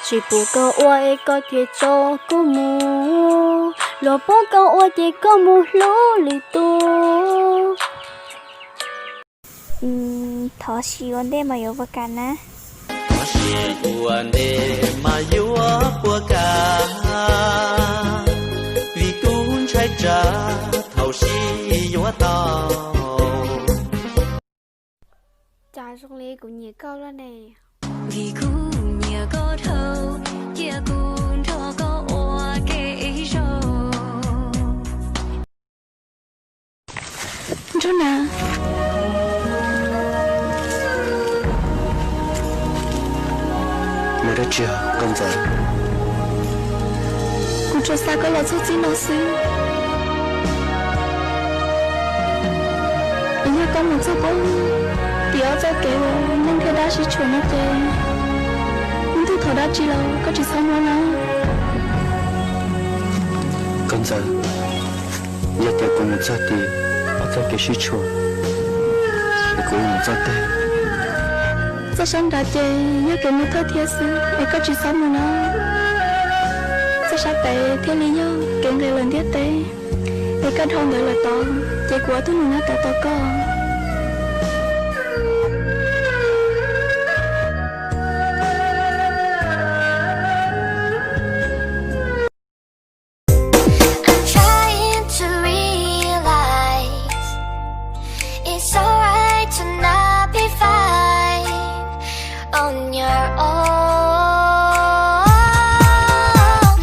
Tsis pub koj ua es koj thiaj tso kuv mus, luag pub koj ua ces koj mus hlub lwm tus. Thov sim ua ntej mas yuav puas kam na. Thov sim ua ntej mas yuav puas kam, vim kuv ntshai tsam thaum sib yuav tau. Cas zoo li kuv nyiam koj luaj ne. Vim kuv nyiam koj dhau, cia kuv nrog koj ua ke ib zaug. Nraug Nav. Muaj dab tsi Nkauj Ntxawm? Kuv tsuas xav koj los txog txij no xwb. Es yog koj mus txog pem tim ob txoj kev uas neeg thiab dab sib tshuam no ces, ib tug thov dab tsi los koj tsis txhob muab na. Nkauj Ntxawm, yog tias kuv mus txog tim ob txoj kev sib tshuam, es kuv yuav mus txoj twg? Txoj sab nrad ces yog kev mus thawj thiab xwb, es koj tsis txhob mus na. Txoj sab pem thiaj li yog kev nqis lawm ntiaj teb, es koj dhau ntawd lawm tod, ces kuv ob tug nus nyob tod tos koj. I'm trying to realize it's alright to not be fine on your own.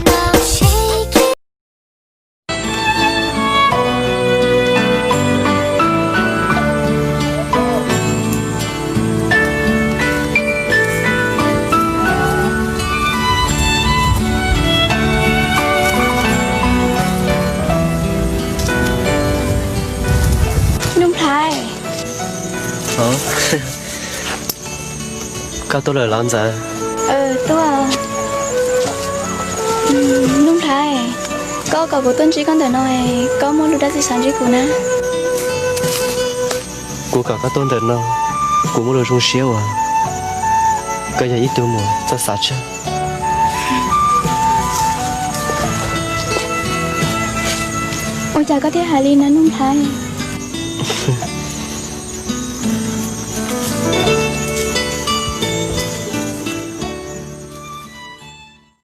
Now shake it. Nuj Nplhaib. Koj tuaj lawm los Ntxawm? Tuaj. Nuj Nplhaib, koj kom kuv tuaj ntsib koj ntawm no, koj muaj lus dab tsi xav ntsib kuv na? Kuv kom koj tuaj ntawm no, kuv muaj lus zoo siab uas koj yog ib tug muam txawj xav tsawg. Ua cas koj thiaj hais li na Nuj Nplhaib?